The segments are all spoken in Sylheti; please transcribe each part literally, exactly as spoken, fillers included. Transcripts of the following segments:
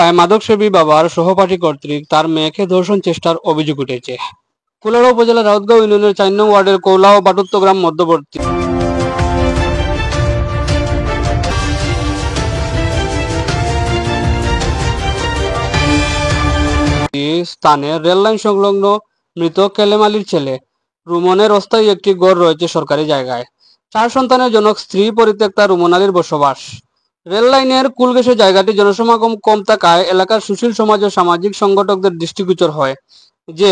এলাকায় মাদকসেবী বাবার সহপাঠী কর্তৃক তার মেয়েকে ধর্ষণ চেষ্টার অভিযোগ উঠেছে। কুলাউড়া উপজেলার রাউতগাঁও ইউনিয়নের চার নং ওয়ার্ডের কৌলাও বাটুত্ত গ্রাম মধ্যবর্তী স্থানে রেল লাইন সংলগ্ন মৃত কেলেম আলীর ছেলে রুমনের অস্থায়ী একটি ঘর রয়েছে সরকারি জায়গায়। চার সন্তানের জনক স্ত্রী পরিত্যক্তা রুমন আলীর বসবাস। রেল লাইনের কুল ঘেঁষে জায়গাটি জনসমাগম কম থাকায় এলাকার সুশীল সমাজ ও সামাজিক সংগঠকদের দৃষ্টিগোচর হয় যে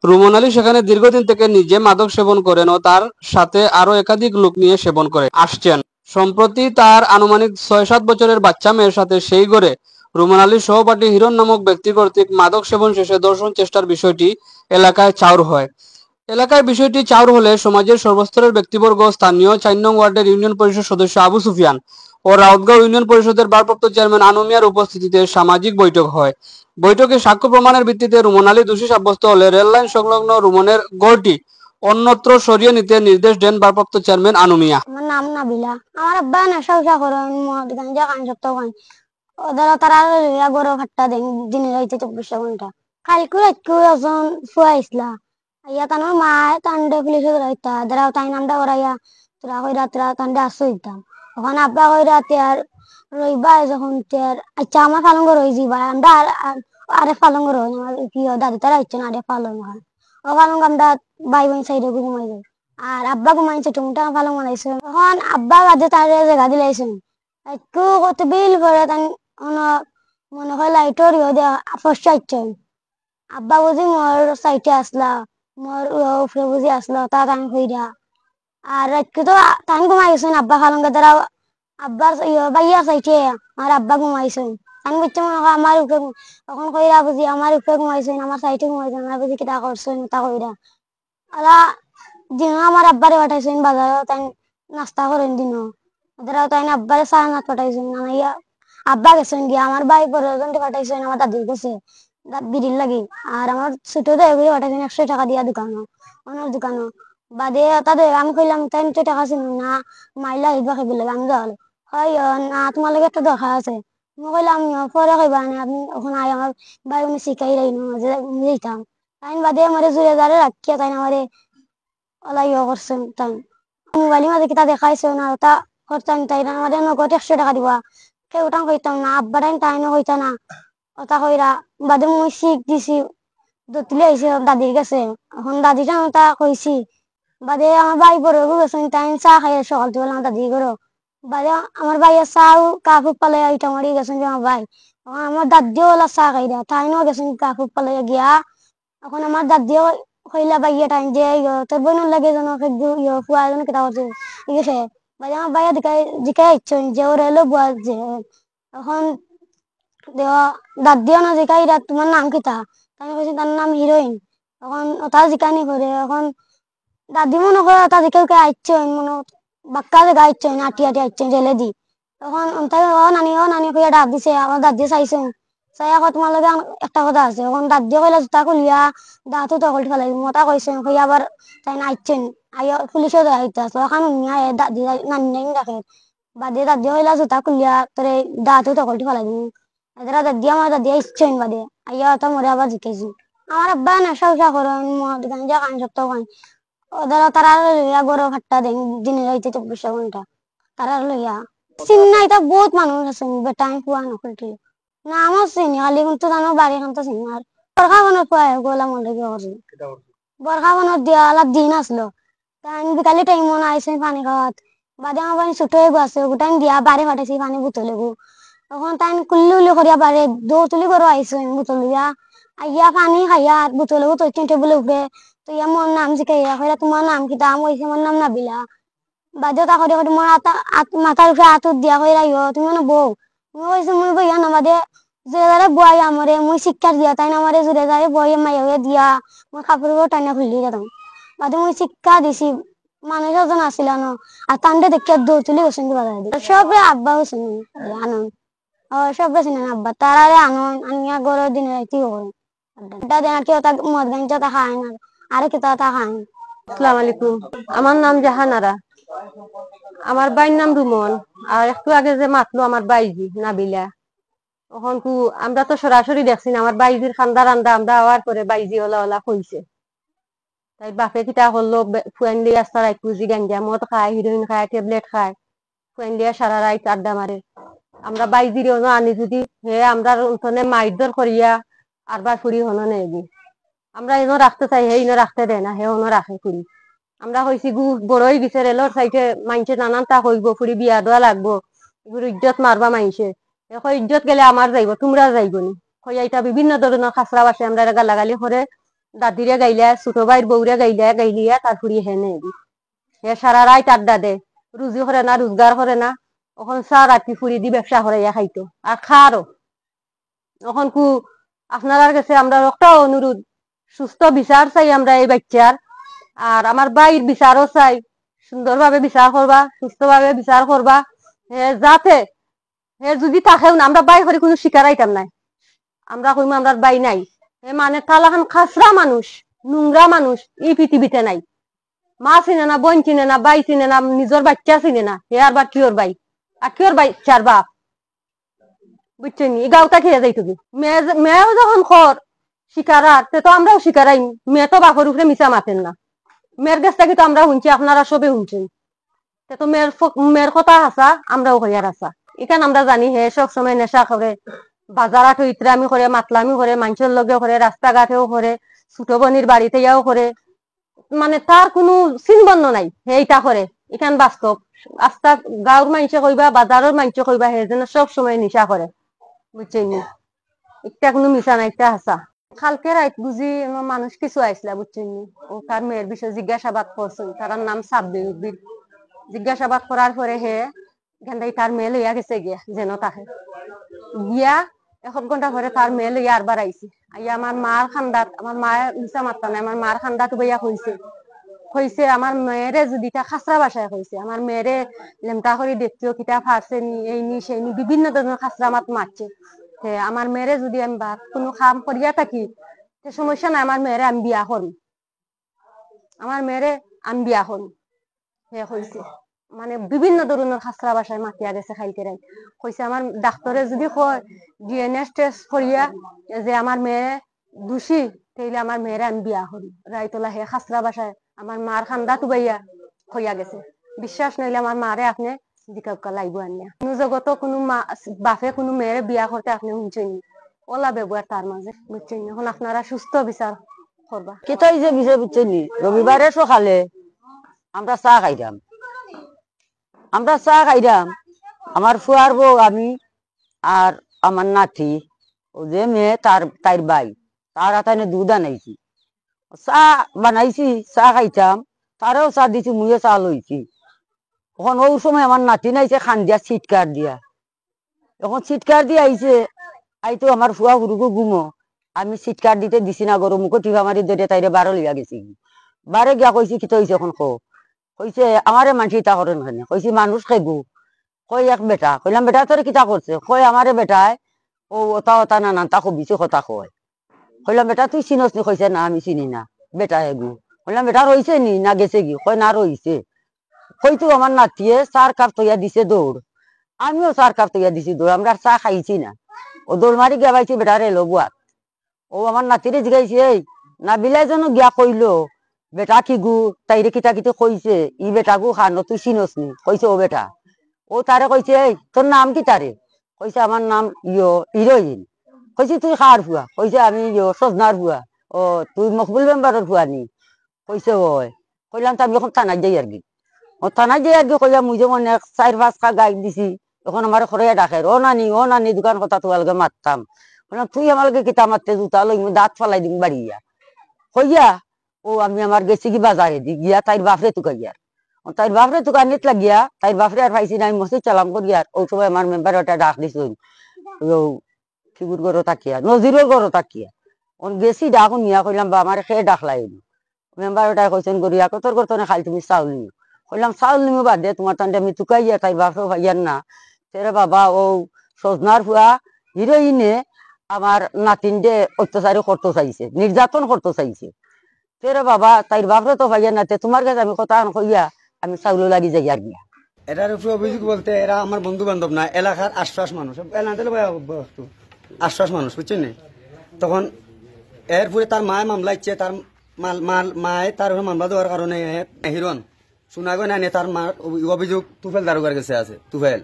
রুমন আলী সেখানে দীর্ঘদিন থেকে নিজে মাদক সেবন করেন ও তার সাথে আরও একাধিক লোক নিয়ে সেবন করে আসছেন। সম্প্রতি তার আনুমানিক ছয় সাত বছরের বাচ্চা মেয়ের সাথে সেই ঘরে রুমন আলীর সহপাঠী হিরণ নামক ব্যক্তি কর্তৃক মাদক সেবন শেষে ধর্ষণ চেষ্টার বিষয়টি এলাকায় চাউর হয়। এলাকায় বিষয়টি চাউর হলে সমাজের সর্বস্তরের ব্যক্তিবর্গ, স্থানীয় চার নং ওয়ার্ডের ইউনিয়ন পরিষদ সদস্য আবু সুফিয়ান ও রাউতগাঁও ইউনিয়ন পরিষদের ভারপ্রাপ্ত চেয়ারম্যান আনু মিয়ার উপস্থিতিতে সামাজিক বৈঠক হয়। বৈঠকে সাক্ষ্য প্রমাণের ভিত্তিতে রুমন আলী দোষী সাব্যস্ত হলে রেল লাইন সংলগ্ন রুমনের ঘরটি অন্যত্র সরিয়ে নিতে নির্দেশ দেন ভারপ্রাপ্ত চেয়ারম্যান আনু মিয়া। আমার নাম নাবিলা। আমার আব্বা নেশা উশা করেন, মদ গাঞ্জা খান, সব তো খান। ওদের তারা লইয়া গরু ফাট্টা দেন দিনে রাইতে চব্বিশ ঘন্টা। কালকু রাইতকু একজন ফুয়া আইসলা, আইয়া তানোর মা তান্ডে পুলিশে ধরাইতা, ধরাও তাই নামটা করাইয়া তোরা কইরা তোরা তান্ডে আসো দিতাম। ওখানে আব্বা কইরা তে আর রইবা যখন তে আর, আচ্ছা, আমার পালঙ্গ রই যিবা, আমরা আর, আর, আরে পালঙ্গ রই, আমার কি দাদি তারা ইচ্ছে না আরে পালঙ্গ হয়। ও পালঙ্গ আমরা ভাই বোন সাইডে ঘুমাই যাই। আর আব্বা ঘুমাইছে, টুমটা পালঙ্গ বানাইছে। তখন আব্বা বাদে তারে জায়গা দিলাইছে। একটু কত বিল পরে তান অন মনে হয় লাইটর ইয়ে দে ফসা ইচ্ছে। আব্বা বুঝি মোর সাইডে আসলা, মোর ও উপরে বুঝি আসলা, তা তান কইরা। আর রাইতকু তো তান ঘুমাই গেছেন, আব্বা পালঙ্গে তারা আব্বার ইয়ে বাইয়া সাইডে, আর আব্বা ঘুমাইছেন। তান বুঝছে মনে হয় আমার উপরে ঘুম-, তখন কইরা বুঝি আমার উপরে ঘুমাইছেন, আমার সাইডে ঘুমাইছেন, আমার বুঝি কিতা করছেন, তা কইরা। আলা দিনো আমার আব্বারে পাঠাইছেন বাজারো, তাই নাস্তা করেন দিনো। ওদের তাই আব্বারে চা নাত পাঠাইছেন, আনাইয়া আব্বা গেছেন গিয়া, আমার ভাই বড় জনকে পাঠাইছেন আমার দাদির কাছে, দা-, বিড়ির লাগি। আর আমার ছোট দেওরে পাঠাইছেন একশো টাকা দিয়া দোকানো, ওনার দোকানো। বাদে ওটা দে, আমি কইলাম, "তাই তো টাকা ছিল না, মাইলা আইবা খাইবে লাগে, আমি যাওয়ালে।" "হয়, ও না, তোমার লগে একটা দরকার আছে।" আমি কইলাম, "ইয়ো, পরে কইবা না, আপনি ওখানে আয়, আমার ভাই উনি শিখাই রাখি না, মাঝে আমি যাইতাম।" তাই বাদে আমারে জুরে জারে রাখিয়া তাই আমারে ওলা ইয়ে করছেন তাই। মোবাইলের মাঝে কিতা দেখাইছে না, ওটা করতাম তাই না, আমারে নগদ একশো টাকা দিবা। কেউ ওটা কইতাম না, আব্বা টাইম তাই না কইতা না, ওটা কইরা। বাদে মুই শিখ দিছি, দতুলি আইছে দাদির কাছে। এখন দাদি টাইম ওটা কইছি। বাদে আমার ভাই বড় গেছেন, তাই চা খাইয়া সকাল তুলে আমার দাদি করো। বাদে আমার ভাইয়ের চাও কাপ উপালে ইটা মারি গেছেন যে আমার ভাই। এখন আমার দাদিও ওলা চা খাইরা, তাইনও গেছেন কাপ উপালে গিয়া। এখন আমার দাদিও কইলা বাইয়া টাইম যে, "ইয়ো, তোর বোনর লাগে যেন একটু ইয়ো, ফুয়া যেন কিতা করছে।" ঠিক আছে? বাদে আমার বাইয়া জিকাই, জিকাই ইচ্ছন যে ওর এলো বুয়া যে। এখন দেও, দাদিও না জিকাই, "ইরা, তোমার নাম কিতা?" তাই কইছে, "তার নাম হিরোইন।" এখন ওটা জিকানি করে, এখন দাদি মনে করে ওটা জিকাই উকে আইচ্ছন, মনে বাক্কা জাগা আইচ্ছন, আটি আটি আইচ্ছন, জেলে দি। তখন অন্তাই, "ও নানি, ও নানি," কইয়া ডাক দিছে। আমার দাদিয়ে চাইছইন। চাইয়া কয়, "তোমার লগে আম-, একটা কথা আছে।" তখন দাদিয়ে কইলা, "জুতা খুলিয়া দাঁতও তকলটি ফালাই দিমু।" ওটা কইছইন, কইয়া আবার তাইন আইচ্ছইন। আইয়া পুলিশও দেখা দিতে আসলো। ওখান নিয়া এ দাদি, নানি নানি ডাকে। বাদে দাদিয়ে কইলা, "জুতা খুলিয়া তোরে দাঁতও তকলটি ফালাই দিমু।" এদারা দাদিয়ে আমার দাদিয়ে আইচ্ছইন বাদে। আইয়া ওটা মোরে আবার জিকাইছইন। আমার আব্বা নেশা উশা করেন, মদ গাঞ্জা খান, সব তো খান। ওদারা তারা লইয়া গরু ফাট্টা দেন, দিনে রাইতে চব্বিশ ঘন্টা। তারা লইয়া। চিনি না, এটা বহুত মানুষ আছেন, বেটাইন ফুয়া নকলটি। না, আমার চিনি, খালি কিন্তু জানো বাড়ি খান তো চিনি আর। বরখা বনর ফুয়া, গোলা মন্ডল কি করছে? বরখা বনর দিয়া আলা দিন আসলো। তাই বিকালে টাইম মনে আইসে পানি খাওয়াত। বাদে আমার পানি ছোট হয়ে গেছে, ওগুটাইন দিয়া বাড়ি ফাটাইছি পানি বোতলে গো। তখন তাই কুল্লি উল্লি করিয়া বাড়ি দৌড় তুলি করে আইসে বোতল দিয়া। আইয়া পানি খাইয়া আর বোতলে গো তো তিন টেবিলে উপরে। তো ইয়া মোর নাম জিকাইয়া, কইরা, "তোমার নাম কিতা?" আমি কইছি, "আমার নাম নাবিলা।" বাদে তা করে করে মোর আত, আত, মাথার উপরে আত দিয়া কইরা, "ইয়ো, তুমি মানে বউ?" আমি কইছি, "মুই বইয়া না।" বাদে জুরে জারে বইয়া আমারে, মুই চিৎকার দিয়া, তাইন আমারে জুরে জারে বইয়া মাইয়া হইয়া দিয়া, মোর কাপড় উপর টাইনা খুলি দিতাম। বাদে মুই চিৎকার দিছি, মানুষ একজন আসিল না, আর তানরে দেখিয়া দৌড় তুলি গেছেন কি বাজারে দিয়ে। সবরে আব্বা হইছেন, আনন্দ। ও, সব বেশি না আব্বা, তারারে আনন, আনিয়া গরো দিনে রাইতে করে। আড্ডা দেন আর কি, ওটা মদ গাঞ্জা তা খায় না, আরে কিতা তা খায় না। আসসালামু আলাইকুম, আমার নাম জাহানারা, আমার ভাইর নাম রুমন, আর একটু আগে যে মাতলো আমার ভাইজি নাবিলা, অখন কু আমরা তো সরাসরি দেখছি না, আমার বাইজির কান্দা রান্দা আমরা আওয়ার পরে বাইজি ওলা ওলা কইছে। তাইর বাপে কিতা করলো, বে-, ফুয়াইন লইয়া আস্তা রাইত বুঝি গাঞ্জা মদ খায়, হিরোইন খায়, ট্যাবলেট খায়, ফুয়াইন লইয়া সারা রাইত আড্ডা মারে। আমরা বাইজিরে অনো আনি যদি হে আমরার অন্তনে মাইরধর করিয়া আরবার ফুড়ি হনো নেয়গি। আমরা এনো রাখতে চাই, হে ইনো রাখতে দেয় না, হে অনো রাখে ফুড়ি। আমরা কইছি গু বড় অই গেছে, রেলর সাইডে মাইনষে নানানতা কইবো, ফুড়ি বিয়া দেওয়া লাগবো, এগুর ইজ্জত মারবা মাইনষে। হে কয় ইজ্জত গেলে আমার যাইবো, তুমরা যাইবো নি। কইয়া ইতা বিভিন্ন ধরনর খাসরা ভাষায় আমরারে গালাগালি করে, দাদিরে গাইলা, ছোট ভাইর বউরে গাইলা, গাইলিয়া তার ফুড়ি হে নেয়গি। হে সারা রাইত আড্ডা দে, রুজি করে না, রোজগার করে না, অখন চা রাতি ফুড়ি দি ব্যবসা করাইয়া খাইতো, আর খারও। অখন কু আপনারার গেছে আমরার একটা অনুরোধ, সুস্থ বিচার চাই আমরা এই বাইচ্চার, আর আমার ভাইর বিচারও চাই, সুন্দরভাবে বিচার করবা, সুস্থভাবে বিচার করবা। হে যাতে, হে যদি থাকেও না, আমরা ভাই করি কুনু শিকার আইতাম নায়। আমরা কইমু আমরার ভাই নাই। হে মানে তালাখান খাসরা মানুষ, নোংরা মানুষ ই পৃথিবীতে নাই। মা চিনে না, বোন চিনে না, ভাই চিনে না, নিজর বাইচ্চা চিনে না, হে আরবার কিওর ভাই? আর কিওর বাইচ্চার বাপ? বুঝছইন নি? ই গাউতা খেয়ে যাইতো কি? মেয়ে যে, মেয়েও যখন কর শিকারার, তে তো আমরাও শিকারাইমু। মেয়ে তো বাপর উপরে মিছা মাতের না। মেয়ের গেছ থাকি তো আমরা হুনছি, আপনারা সবে হুনছইন। তে তো মেয়ের ফ-, মেয়ের কথা হাছা, আমরাও কইয়ার হাছা। ইখান আমরা জানি হে সব সময় নেশা করে, বাজার হাটো ইতরামি করে, মাতলামি করে, মাইনষর লগে করে, রাস্তাঘাটেও করে, ছোট বইনর বাড়িত আইয়াও করে। মানে তার কুনু চিনবর্ণ নাই, হে ইতা করে। ইখান বাস্তব। আস্তা গাউর মাইনষে কইবা, বাজারর মাইনষে কইবা, হে যেন সব সময় নেশা করে। বুঝছইন নি? ইটা কুনু মিছা না, ইটা হাছা। কালকে রাইত বুঝি আমার মানুষ কিছু আইছলা, বুঝছইন নি? ও তার মেয়ের বিষয়ে জিজ্ঞাসাবাদ করছইন, তারার নাম সাব্বির উদ্দিন। জিজ্ঞাসাবাদ করার পরে হে গেন্দাই তার মেয়ে লইয়া গেছে গিয়া, যেন তাকে গিয়া এক ঘন্টা পরে তার মেয়ে লইয়া আরবার আইছে। আইয়া আমার মার কান্দাত, আমার মায়ে মিছা মাততা নায়, আমার মার কান্দাত বইয়া কইছে, কইছে আমার মেয়েরে যদি, তা খাসরা ভাষায় কইছে, আমার মেয়েরে লেমটা করি দেখতিও, কিতা পারছে নি, এই নি সেই নি, বিভিন্ন ধরনর খাসরা মাত মাতছে। তে আমার মেয়েরে যদি আমি বাদ কুনু কাম করিয়া থাকি, তে সমস্যা নাই, আমার মেয়েরে আমি বিয়া করমু, আমার মেয়েরে আমি বিয়া করমু। হে কইছে, মানে বিভিন্ন ধরনর খাসরা ভাষায় মাতিয়া গেছে কালকে রাইত। কইছে আমার ডাক্তরে যদি কয়, ডিএনএ টেস্ট করিয়া যে আমার মেয়ে দোষী, তাইলে আমার মেয়েরে আমি বিয়া করি। রাইতলা হে খাসরা ভাষায় আমার মার কান্দাত উবাইয়া কইয়া গেছে। বিশ্বাস নাইলে আমার মারে আপনে জিকাউক্কা লাইবো আনিয়া। কুনু জগতো কুনু মা, বাপে কুনু মেয়েরে বিয়া করতে আপনে হুনছইন নি? ওলা ব্যবহার তার মাঝে, বুঝছইন নি? অখন আপনারা সুস্থ বিচার করবা। কিতা অইছে বিষয় বুঝছইন নি? রবিবারে সকালে আমরা চা খাইরাম, আমরা চা খাইরাম, আমার ফুয়ার বউ, আমি আর আমার নাতি, ও যে মেয়ে তার, তাইর ভাই, তার আতানে দুধ আনাইছি, চা বানাইছি, চা খাইতাম, তারেও চা দিছি, মুইও চা লইছি। অখন অউ সময় আমার নাতিন আইছে কান্দিয়া চিৎকার দিয়া, অখন চিৎকার দিয়া আইছে, আইতো আমার ফুয়া হুরুগু ঘুমো, আমি চিৎকার দিতে দিছি না, গরম মুখো টিপা মারি ধরে তাইরে বারো লইয়া গেছি। বারে গিয়া কইছি, "কিতা অইছে অখন কও?" কইছে, "আমারে মানষে ইতা করইন কেনে?" কইছি, "মানুষ কেগু?" কই, "এক বেটা।" কইলাম, "বেটা তোরে কিতা করছে?" কই, "আমারে বেটায় ও ওতা ওতা নানানতা কবিছি কথা কয়।" কইলাম, "বেটা তুই চিনস নি?" কইছে, "না, আমি চিনি না।" "বেটা এগু।" কইলাম, "বেটা রইছে নি না গেছে গি?" কয়, "না, রইছে।" কইতো আমার নাতিয়ে চার কাপ তইয়া দিছে দৌড়, আমিও চার কাপ তইয়া দিছি দৌড়, আমরা আর চা খাইছি না। ও দৌড় মারি গিয়া পাইছি বেটারে লগুয়াত। ও আমার নাতিরে জিগাইছি, "এই নাবিলাই যেন গিয়া কইলো, বেটা কিগু, তাইরে কিতা কিতি কইছে, ই বেটাগু কানো, তুই চিনস নি?" কইছে, "ও বেটা।" ও তারে কইছে, "এই তোর নাম কিতা রে?" কইছে, "আমার নাম ইয়ো হিরোইন।" কইছে, "তুই কার ফুয়া?" কইছে, "আমি ইয়ো সজনার ফুয়া।" "ও, তুই মকবুল মেম্বারর ফুয়া নি?" কইছে, "অয়।" কইলাম, "তে আমি অখন থানাত যাইয়ার গি।" ও থানাত যাইয়ার গি কইয়া মুই যেমন এক চাইর পাঁচ খা গাইক দিছি, অখন আমারে খরাইয়া ডাকের, "ও নানি, ও নানি, দুকান কথা তুমার লগে মাততাম।" কইলাম, "তুই আমার লগে কিতা মাততে, জুতা লইমু, দাঁত ফালাই দিমু বাড়িয়া।" কইয়া ও আমি আমার গেছি গি বাজারেদি, গিয়া তাইর বাফরে তুকাইয়ার। ও তাইর বাফরে তুকানিত লাগিয়া, তাইর বাফরে আর পাইছি না, আমি মসজিদ সালাম করিয়ার, অউ সময় আমার মেম্বার ওটা ডাক দিছইন, অউ কিগুর ঘরো থাকিয়া, নজিরর ঘরো থাকিয়া। অন গেছি ডাক হুনিয়া কইলাম, "বা আমারে কে ডাকলা ইনো?" মেম্বার ওটায় কইছইন, "গরিয়া কতর ঘর তনে খাইল তুমি চাউল নিও।" কইলাম, "চাউল নিমু বাদে, তুমার তানরে আমি তুকাইয়ার, তাইর বাফরেও পাইয়ার না।" "তে রে বাবা, অউ সজনার ফুয়া হিরোইনে আমার নাতিনরে অত্যাচারই করতো চাইছে, নির্যাতন করতো চাইছে।" "তে রে বাবা, তাইর বাফরে তো পাইয়ার না, তে তুমার গেছে আমি কথা আন কইয়া আমি চাউলও লাগি যাইয়ার গিয়া।" এরার উপরে অভিযোগ বলতে এরা আমার বন্ধু বান্ধব না, এলাকার আশপাশ মানুষ। এলাকার ভাই বস্তু। আশ্বাস মানুষ, বুঝছইন নি? তখন এরপরে তার মায়ে মামলা ইচ্ছে, তার মাল-, মাল-, মায়ে তার উপরে মামলা দেওয়ার কারণে এ হিরণ সোনাগয় না নিয়ে তার মার অভি-, অভিযোগ তুফেল দারোগার গেছে আছে, তুফেল।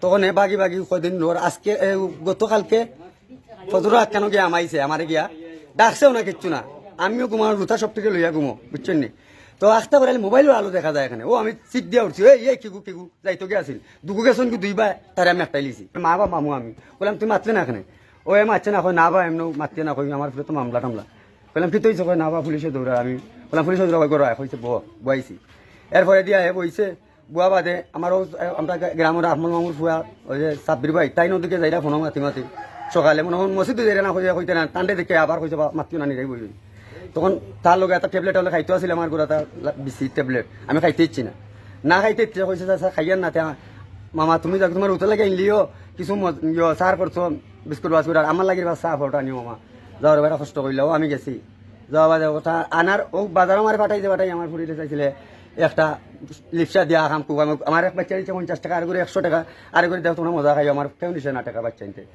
তখন এ বাগি বাগি কয়দিন ওর আজকে, এ, গতকালকে ফজর আগ কেন গিয়া আমাইছে, আমারে গিয়া ডাকছেও না, কিচ্ছু না। আমিও ঘুমানোর রুতা সব থেকে লইয়া ঘুমো, বুঝছইন নি? তো আস্তে করে মোবাইলর আলো দেখা যায় এখানে। ও আমি চিক দিয়া উঠছি, "এই, এই, কিগু, কিগু?" যাইতো গিয়া আছিল। দুগু গেছইন কি দুইবার, তারে আমি একটাই লিছি। মা বা মামু আমি। বললাম, "তুই মাতলে না এখানে?" ও এ মাতছে না, কয়, "না বা, এমন মাততে না, কই, আমার উপরে তো মামলা টামলা।" বললাম, "কি তো হইছে?" কয়, "না বা, পুলিশে দৌড়া।" আমি বললাম, "পুলিশে দৌড়া, কই, করো, আয়।" কইছে, "বহ, বইছি।" এরপরে দিয়া হে বইছে, বুয়া বাদে আমার ও, আমরা গ্রামের আহমদ মামুর ফুয়া, ওই যে সাব্বির ভাই, তাইন ওদিকে যাইরা ফোন মাতি মাতি। সকালে মনে হয় মসজিদে যাইরা না কইয়া কইতে না, তানরে দেখে আবার কইছে, "বা-, মাতিও না, নিরাই বই।" তখন তার লগে একটা ট্যাবলেট হলে খাইতে আছিল আমার গুড়া, তার বিসি ট্যাবলেট। আমি খাইতে ইচ্ছি না। না খাইতে ইচ্ছে কইছে, "স্যার, খাইয়ার না।" তে, "মামা, তুমি যাও, তোমার উতলা গিয়া আনলিও, কিছু মজ-, ইয়ো, সার করছো, বিস্কুট বাস্কুট, আর আমার লাগি বা চা ফটো আনিও, মামা।" যাওয়ার বেটা কষ্ট করিলাও, আমি গেছি। যাওয়া বাদে কথা আনার ও বাজারো আমারে পাঠাইতে পাঠাই আমার ফুরিতে চাইছিলে একটা লিপসা দিয়া আখাম কুক। আমি, আমার এক বাচ্চা দিচ্ছে পঞ্চাশ টাকা, আর করে একশো টাকা, আর করে দেখো তোমরা মজা খাইও, আমার কেউ নিছে না টাকা বাচ্চা নিতে।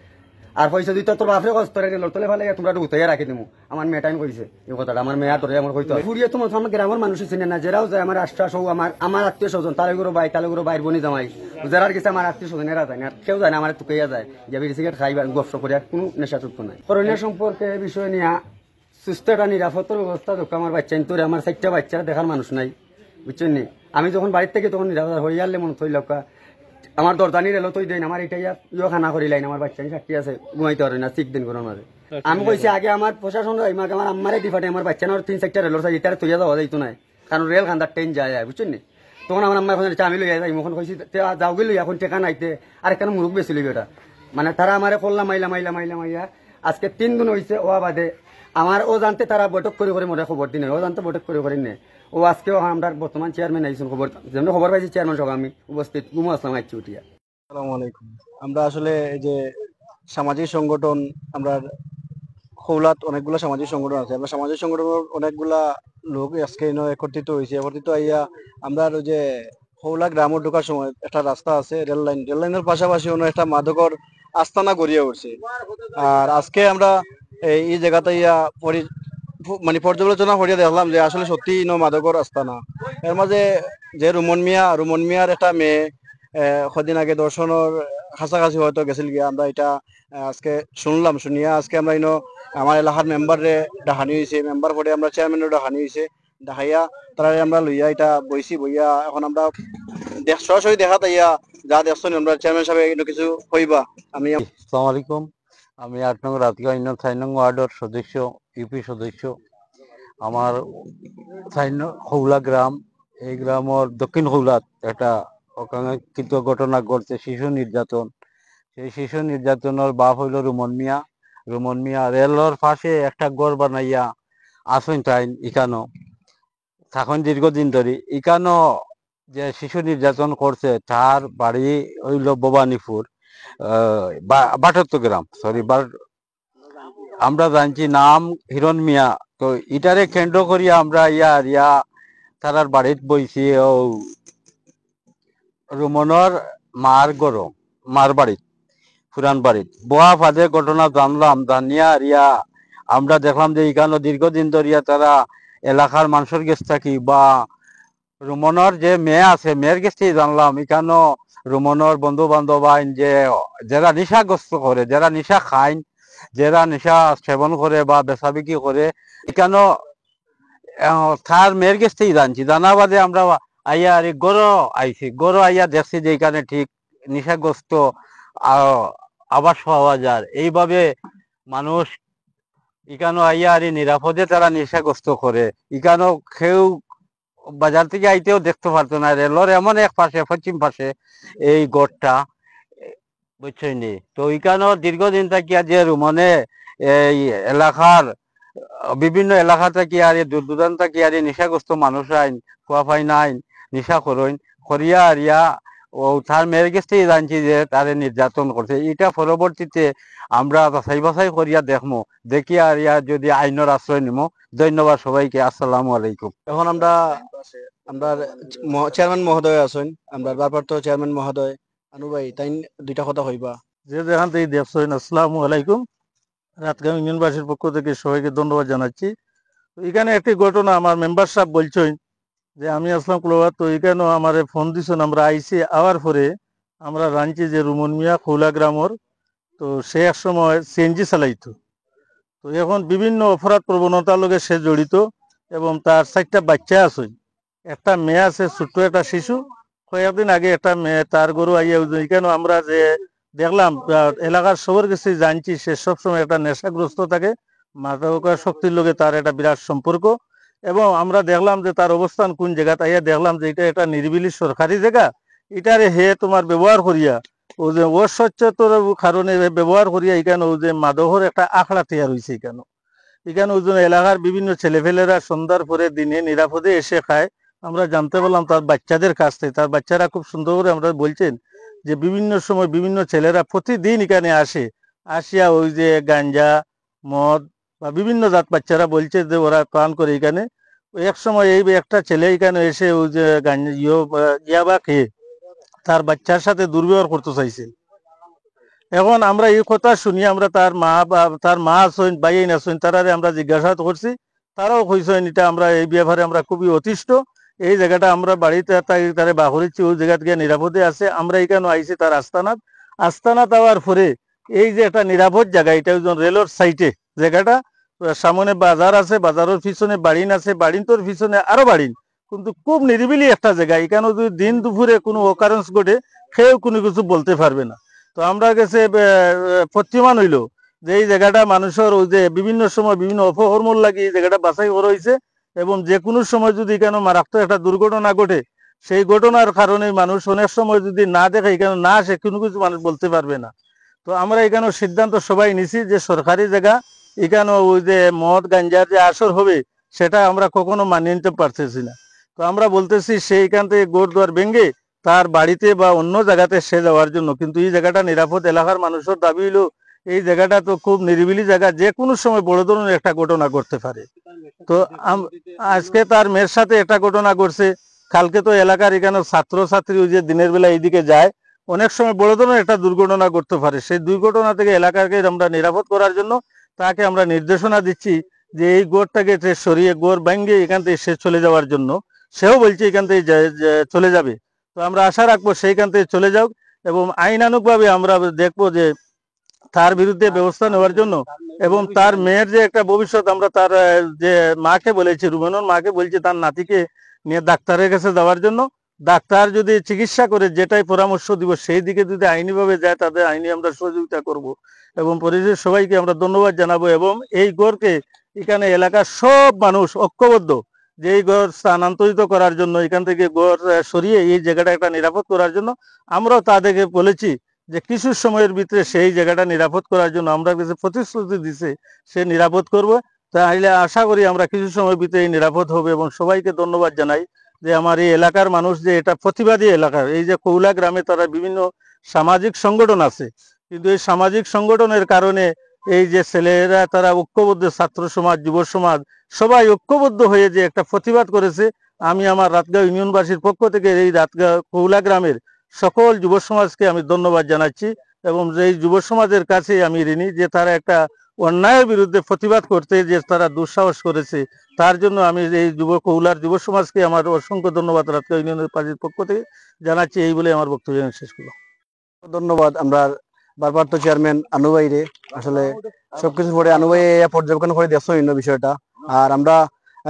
আর কইছে, "তুই তো তোর বাপরে কষ্ট রে, লড়তলে ফালে তোমরা একটু উতাইয়া রাখি দিমু।" আমার মেয়ে টাইন কইছে এই কথাটা, আমার মেয়ে ধরে আমার কইতে হয়। ফুরিয়ে তো মতো আমার গ্রামের মানুষ চিনে না, যেরাও যায় আমার আশ্বাস হোক, আমার, আমার আত্মীয় স্বজন, তালে গুরু ভাই, তালে গুরু ভাইর বনি জামাই, যারার গেছে আমার আত্মীয় স্বজনেরা যায় না, আর কেউ যায় না, আমার তুকাইয়া যায়, যে বিড়ি সিগারেট খাইবার গপ সপ করে, আর কোনো নেশা চুক্ত নাই। করোনা সম্পর্কে এই বিষয় নিয়ে সুস্থ একটা নিরাপত্তার ব্যবস্থা দরকার। আমার বাচ্চা নিতে আমার চারটা বাচ্চা দেখার মানুষ নাই, বুঝছইন নি? আমি যখন বাড়ির থেকে তখন নিরাপত্তা হরিয়ারলে মনে থইল, আমার দরদানি রেলো তৈ দেন, আমার এটা ইয়া, ইয়ো খানা করি লাইন, আমার বাচ্চা সাক্ষী আছে, ঘুমাইতে পারে না, ঠিক দিন ঘরের মাঝে। আমি কইছি আগে আমার প্রশাসন, এই মাকে আমার আম্মারে দি ফাটে, আমার বাচ্চা না তিন চারটা রেলর সাইজ, ইতারে তৈয়া যাওয়া যাইতো না, কারণ রেল খান্দার ট্রেন যায়, বুঝছইন নি? তখন আমার আম্মায় কইছে, "আমি লইয়া যাই", এখন কইছি, "তে যাওগি লইয়া, এখন টেকা নাই তে, আর কেন মুরুখ বেশি লইবে এটা?" মানে তারা আমারে করলা মাইলা, মাইলা, মাইলা, মাইলা। আজকে তিন দিন হইছে, ও বাদে আমার ও জানতে তারা বৈঠক করে করে মোরে খবর দিন, ও জানতে বৈঠক করে করে নে। ও আজকেও আমরা বর্তমান চেয়ারম্যান আইছইন খবর, যেমন খবর পাইছি চেয়ারম্যান সব আমি উপস্থিত, ঘুমো আসলাম আইছি উঠিয়া। আসসালামু আলাইকুম। আমরা আসলে এই যে সামাজিক সংগঠন, আমরা খৌলাত অনেকগুলা সামাজিক সংগঠন আছে, আমরা সামাজিক সংগঠনের অনেকগুলা লোক আজকে এনে একত্রিত হইছে। একত্রিত হইয়া আমরা ওই যে খৌলা গ্রামো ঢোকার সময় একটা রাস্তা আছে, রেল লাইন, রেল লাইনের পাশাপাশি অন্য একটা মাদকর আস্তানা গড়িয়া উঠছে। আর আজকে আমরা এই, এই জায়গাতে ইয়া পরি-, ফু-, মানে পর্যালোচনা করিয়া দেখলাম যে আসলে সত্যি ইনো মাদকর আস্তানা। এর মাঝে যে রুমন মিয়া, রুমন মিয়ার একটা মেয়ে, আহ, কদিন আগে দর্শনর কাছাকাছি হয়তো গেছিল গিয়া, আমরা এটা, আহ, আজকে শুনলাম, শুনিয়া আজকে আমরা ইনো আমার এলাকার মেম্বাররে ডাকানি হইছে, মেম্বার পরে আমরা চেয়ারম্যানরে ডাকানি হইছে, ডাকাইয়া তারারে আমরা লইয়া এটা বইছি, বইয়া এখন আমরা দেখ-, সরাসরি দেখা তাইয়া যা দেখছইন আমরা চেয়ারম্যান সাহেব একটু কিছু কইবা। আমি আসসালামু আলাইকুম, আমি আট নং রাতগাঁও ইউনিয়ন চার নং ওয়ার্ডর সদস্য, ইউপি সদস্য। আমার চার নং খৌলা গ্রাম, এই গ্রামর দক্ষিণ খৌলাত একটা অকাঙ্ক্ষিত ঘটনা ঘটছে, শিশু নির্যাতন। সেই শিশু নির্যাতনর বাপ হইল রুমন মিয়া। রুমন মিয়া রেলর পাশে একটা ঘর বানাইয়া আছইন তাইন ইকানো, থাকইন দীর্ঘদিন ধরি। ইকানো যে শিশু নির্যাতন করছে, তার বাড়ি হইল ভবানীপুর, আহ, বা-, বাটত্ত গ্রাম, সরি, আমরা জানছি নাম হিরণ মিয়া। তো ইটারে কেন্দ্র করিয়া আমরা ইয়া আর ইয়া তারার বাড়িত বইছি, ও রুমনর মার ঘরো, মার বাড়িত, পুরান বাড়িত। বওয়া ফাদে ঘটনা জানলাম, জানিয়া আর ইয়া আমরা দেখলাম যে ইকানো দীর্ঘদিন ধরিয়া তারা এলাকার মানুষর গেছ থাকি বা রুমনর যে মেয়ে আছে, মেয়ের গেছ থাকি জানলাম, ইকানো রুমনর বন্ধু বান্ধব আইন যে, যেরা নিশাগ্রস্ত করে, যেরা নিশা খাইন, যেরা নিশা সেবন করে বা বেচাবিকি করে, ইকানো, আহ, তার মেয়ের গেছ থাকি জানছি। জানা বাদে আমরা আইয়া আর ঘরো আইছি, ঘরো আইয়া দেখছি যে ইকানো ঠিক নিশাগ্রস্ত, আহ, আবাস পাওয়া যায়। এইভাবে মানুষ ইকানো আইয়া আর নিরাপদে তারা নিশাগ্রস্ত করে। ইকানো কেউ বাজার থাকি আইতেও দেখতো পারতো না। রেলর এমন এক পাশে, পশ্চিম পাশে এই ঘরটা, বুঝছইন নি? তো ইকানো দীর্ঘদিন থাকিয়া যে রুমনে এই এলাকার, আহ, বিভিন্ন এলাকা থাকি আর এই দূর দূরান্ত থাকি আর এই নিশাগ্রস্ত মানুষ আইন, ফুয়া ফাইন আইন, নিশা করইন, করিয়া আর ইয়া ও তার মেয়ের গেছ থাকি জানছি যে তারে নির্যাতন করছে। ইটা পরবর্তীতে আমরা যাচাই বাছাই করিয়া দেখমু, দেখিয়া আর ইয়া যদি আইনর আশ্রয় নিমু। ধন্যবাদ সবাইকে, আসসালামু আলাইকুম। এখন আমরা, আমরা ম-, চেয়ারম্যান মহোদয় আছইন, আমরা ভারপ্রাপ্ত চেয়ারম্যান মহোদয় আনু ভাই, তাইন দুইটা কথা কইবা। যে যেখান থেকে দেখছেন, আসসালামু আলাইকুম। রাতগাঁও ইউনিয়নবাসীর পক্ষ থেকে সবাইকে ধন্যবাদ জানাচ্ছি। তো এখানে একটি ঘটনা, আমার মেম্বার সাহেব বলছেন যে আমি আসলাম কুলাউড়া, তো এখানেও আমারে ফোন দিছেন, আমরা আইছি, আওয়ার পরে আমরা জানছি যে রুমন মিয়া খোলা গ্রামর, তো সে এক সময় সিএনজি চালাইতো, তো এখন বিভিন্ন অপরাধ প্রবণতার লগে সে জড়িত এবং তার চারটা বাচ্চা আছে, একটা মেয়ে আছে, ছোট্ট একটা শিশু। কয়েকদিন আগে একটা মেয়ে তার ঘরো আইয়া ওই যে এখানে আমরা যে দেখলাম, আহ, এলাকার সবার কাছে জানছি, সে সবসময় একটা নেশাগ্রস্ত থাকে, মাদকাসক্তির লগে তার একটা বিরাট সম্পর্ক। এবং আমরা দেখলাম যে তার অবস্থান কোন জায়গাত, আইয়া দেখলাম যে এটা একটা নিরিবিলি সরকারি জায়গা, এটারে হে তোমার ব্যবহার করিয়া, ও যে অসচ্ছতার কারণে ব্যবহার করিয়া এখানে ও যে মাদকর একটা আখড়া তৈয়ার হইছে এখানে। এখানে ওই জন্য এলাকার বিভিন্ন ছেলেপেলেরা সন্ধ্যার পরে দিনে নিরাপদে এসে খায়। আমরা জানতে পারলাম তার বাচ্চাদের কাছ থেকে, তার বাচ্চারা খুব সুন্দর করে আমরা বলছেন যে বিভিন্ন সময় বিভিন্ন ছেলেরা প্রতিদিন এখানে আসে, আসিয়া ওই যে গাঞ্জা, মদ বা বিভিন্ন জাত বাচ্চারা বলছে যে ওরা পান করে এখানে। ওই এক সময় এই একটা ছেলে এখানে এসে ওই যে গাঞ্জা, ইয়ো, আহ, ইয়াবা খেয়ে তার বাচ্চার সাথে দুর্ব্যবহার করতে চাইছে। এখন আমরা এই কথা শুনি, আমরা তার মা বা তার মা আছইন, ভাইয়াইন আছইন, তারারে আমরা জিজ্ঞাসা করছি, তারাও কইছেন এটা আমরা এই ব্যাপারে আমরা খুবই অতিষ্ঠ। এই জায়গাটা আমরা বাড়িতে তাই তারে বাহরিছি, ওই জায়গাত গিয়া নিরাপদে আছে। আমরা এখানে আইছি তার আস্তানাত, আস্তানাত আওয়ার পরে এই যে একটা নিরাপদ জায়গা, এটা ওই জন্য রেলর সাইডে জায়গাটা, সামনে বাজার আছে, বাজারের পিছনে বাড়িন আছে, বাড়িনতর পিছনে আরো বাড়িন, কিন্তু খুব নিরিবিলি একটা জায়গা। এখানে যদি দিন দুপুরে কোনো অকারেন্স ঘটে, কেউ কোনো কিছু বলতে পারবে না। তো আমরা গেছে, আহ, প্রতীয়মান হইল যে এই জায়গাটা মানুষের ওই যে বিভিন্ন সময় বিভিন্ন অপকর্মর লাগি এই জায়গাটা বাছাই করা হয়েছে, এবং যে কোনো সময় যদি এখানে মারাত্মক একটা দুর্ঘটনা ঘটে, সেই ঘটনার কারণে মানুষ অনেক সময় যদি না দেখে, এখানে না আসে, কোনো কিছু মানুষ বলতে পারবে না। তো আমরা এখানে সিদ্ধান্ত সবাই নিছি যে সরকারি জায়গা, এখানে ওই যে মদ গাঞ্জার যে আসর হবে, সেটা আমরা কখনো মানিয়ে নিতে পারতেছি না। তো আমরা বলতেছি সে এখান থেকে ঘর দুয়ার ভেঙে তার বাড়িতে বা অন্য জায়গাতে সে যাওয়ার জন্য, কিন্তু এই জায়গাটা নিরাপদ। এলাকার মানুষের দাবি হইল এই জায়গাটা তো খুব নিরিবিলি জায়গা, যে কোনো সময় বড় ধরনের একটা ঘটনা ঘটতে পারে। তো আম-, আজকে তার মেয়ের সাথে একটা ঘটনা ঘটছে, কালকে তো এলাকার এখানে ছাত্র ছাত্রী ওই যে দিনের বেলা এইদিকে যায়, অনেক সময় বড় ধরনের একটা দুর্ঘটনা ঘটতে পারে। সেই দুর্ঘটনা থেকে এলাকাকে আমরা নিরাপদ করার জন্য তাকে আমরা নির্দেশনা দিচ্ছি যে এই ঘরটাকে সে সরিয়ে, ঘর ভাঙিয়ে এখান থেকে সে চলে যাওয়ার জন্য। সেও বলছে এখান থেকে যে- যে চলে যাবে। তো আমরা আশা রাখবো সেইখান থেকে চলে যাক এবং আইনানুগভাবে আমরা দেখবো যে তার বিরুদ্ধে ব্যবস্থা নেওয়ার জন্য এবং তার মেয়ের যে একটা ভবিষ্যৎ, আমরা তার, আহ, যে মাকে বলেছি, রুমেনর মাকে বলছি তার নাতিকে নিয়ে ডাক্তারের কাছে যাওয়ার জন্য। ডাক্তার যদি চিকিৎসা করে যেটাই পরামর্শ দিব, সেই দিকে যদি আইনিভাবে যায়, তাদের আইনি আমরা সহযোগিতা করব। এবং পরিশেষে সবাইকে আমরা ধন্যবাদ জানাবো এবং এই ঘরকে এখানে এলাকার সব মানুষ ঐক্যবদ্ধ যে এই ঘর স্থানান্তরিত করার জন্য, এখান থেকে ঘর, আহ, সরিয়ে এই জায়গাটা একটা নিরাপদ করার জন্য আমরাও তাদেরকে বলেছি যে কিছু সময়ের ভিতরে সেই জায়গাটা নিরাপদ করার জন্য আমরা কিছু প্রতিশ্রুতি দিছে, সে নিরাপদ করব। তাহলে আশা করি আমরা কিছু সময়ের ভিতরে এই নিরাপদ হবে এবং সবাইকে ধন্যবাদ জানাই যে আমার এই এলাকার মানুষ যে এটা প্রতিবাদী এলাকা, এই যে কৌলা গ্রামে তারা বিভিন্ন সামাজিক সংগঠন আছে, কিন্তু এই সামাজিক সংগঠনের কারণে এই যে ছেলেরা তারা ঐক্যবদ্ধ, ছাত্র সমাজ, যুব সমাজ সবাই ঐক্যবদ্ধ হয়ে যে একটা প্রতিবাদ করেছে, আমি আমার রাতগাঁও ইউনিয়নবাসীর পক্ষ থেকে এই রাতগাঁও কৌলা গ্রামের সকল যুব সমাজকে আমি ধন্যবাদ জানাচ্ছি এবং এই যুব সমাজের কাছে আমি ঋণী যে তারা একটা অন্যায়ের বিরুদ্ধে প্রতিবাদ করতে যে তারা দুঃসাহস করেছে, তার জন্য আমি এই যুব কৌলার যুব সমাজকে আমার অসংখ্য ধন্যবাদ রাতগাঁও ইউনিয়নবাসীর পক্ষ থেকে জানাচ্ছি। এই বলে আমার বক্তব্য আমি শেষ করলাম। ধন্যবাদ আমরা ভারপ্রাপ্ত চেয়ারম্যান আনু ভাইরে। আসলে সবকিছু পরে আনু ভাই এই পর্যবেক্ষণ করে দেখছো অন্য বিষয়টা। আর আমরা,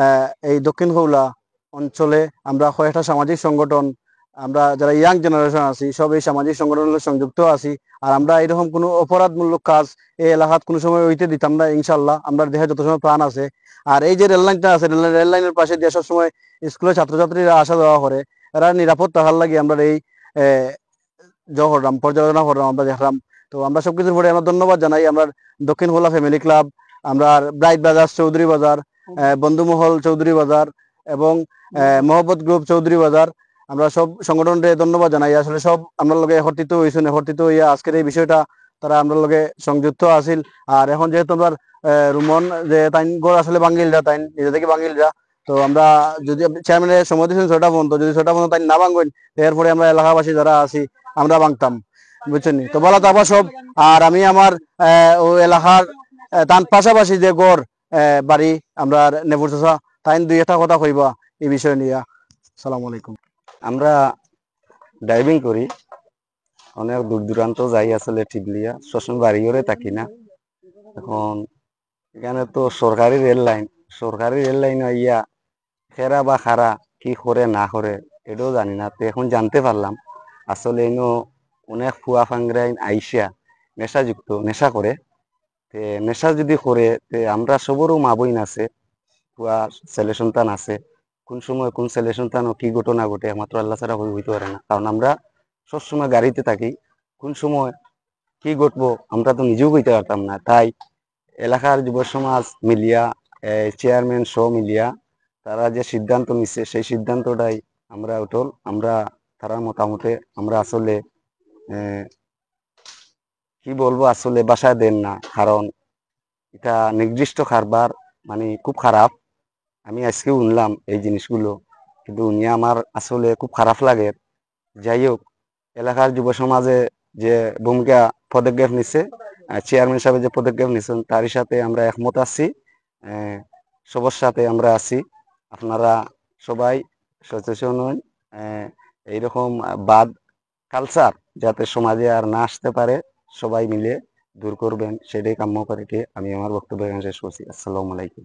আহ, এই দক্ষিণ কৌলা অঞ্চলে আমরা কয়েকটা সামাজিক সংগঠন, আমরা যারা ইয়াং জেনারেশন আছি, সব এই সামাজিক সংগঠনের লগে সংযুক্ত আছি। আর আমরা এরকম কোনো অপরাধমূলক কাজ এই এলাকাত কোনো সময় হইতে দিতাম না, ইনশাল্লাহ। আমরা দেহে যত সময় প্রাণ আছে। আর এই যে রেল লাইনটা আছে, রেল, রেল লাইনের পাশে দিয়ে সবসময় স্কুলের ছাত্রছাত্রীরা আসা যাওয়া করে, এরা নিরাপদ থাকার লাগি আমরা এই, এ, জো করলাম, পর্যালোচনা করলাম, আমরা দেখলাম। তো আমরা সবকিছুর পরে আমরা ধন্যবাদ জানাই আমরা দক্ষিণ কৌলা ফ্যামিলি ক্লাব, আমরা ব্রাইট ব্রাদার্স চৌধুরী বাজার, আহ, বন্ধুমহল চৌধুরী বাজার এবং, আহ, মহব্বত গ্রুপ চৌধুরী বাজার। আমরা সব সংগঠনরে ধন্যবাদ জানাই। আসলে সব আমরার লগে একত্রিত হইছইন, একত্রিত হইয়া আজকের এই বিষয়টা তারা আমরার লগে সংযুক্ত আছিল। আর এখন যেহেতু আমরার, আহ, রুমন যে তাইন ঘর আসলে ভাঙ্গিলরা, তাইন নিজে থেকে ভাঙ্গিলরা, তো আমরা যদি চেয়ারম্যানে সময় দিয়েছেন ছয়টা পর্যন্ত, যদি ছয়টা পর্যন্ত তাই না ভাঙবেন, এরপরে আমরা এলাকাবাসী যারা আছি আমরা ভাঙতাম। বুঝছইন নি? তো ভালা থাকবা সব। আর আমি আমার, আহ, ও এলাকার, আহ, তান পাশাপাশি যে ঘর, আহ, বাড়ি, আমরার নেপুর চাচা, তাইন দুই একটা কথা কইবা এই বিষয় নিয়া। আসসালামু আলাইকুম। আমরা ডাইভিং করি, অনেক দূর দূরান্ত যাই আসলে টিবলিয়া, সবসময় বাড়ি ঘরে থাকি না। এখন এখানে তো সরকারি রেল লাইন, সরকারি রেল লাইন আইয়া কেরা বা কারা কি করে না করে, এটাও জানি না। তো এখন জানতে পারলাম আসলে ইনো অনেক ফুয়া ফাংরাইন আইসা নেশাযুক্ত, নেশা করে। তে নেশা যদি করে, তে আমরা সবরও মা বইন আছে, ফুয়া ছেলে সন্তান আছে, কোন সময় কোন ছেলে সন্তানও কি ঘটনা ঘটে একমাত্র আল্লাহ ছাড়া কেউ কইতে পারে না। কারণ আমরা সবসময় গাড়িতে থাকি, কোন সময় কি ঘটবো আমরা তো নিজেও কইতে পারতাম না। তাই এলাকার যুব সমাজ মিলিয়া, চেয়ারম্যান সহ মিলিয়া তারা যে সিদ্ধান্ত নিছে, সেই সিদ্ধান্তটাই আমরা অটল। আমরা তারার মতামতে আমরা আসলে, আহ, কি বলবো, আসলে ভাষা দের না, কারণ এটা নিকৃষ্ট কারবার, মানে খুব খারাপ। আমি আজকেও শুনলাম এই জিনিসগুলো, কিন্তু শুনিয়া আমার আসলে খুব খারাপ লাগে। যাই হোক, এলাকার যুব সমাজে যে ভূমিকা পদক্ষেপ নিছে, আহ, চেয়ারম্যান সাহেব যে পদক্ষেপ নিছেন, তার সাথে আমরা একমত আছি, আহ, সবার সাথে আমরা আছি। আপনারা সবাই সচেতন হন, আহ, এইরকম, আহ, বাদ কালচার যাতে সমাজে আর না আসতে পারে, সবাই মিলে দূর করবেন, সেটাই কাম্য করে কি আমি আমার বক্তব্য এখানে শেষ করছি। আসসালামু আলাইকুম।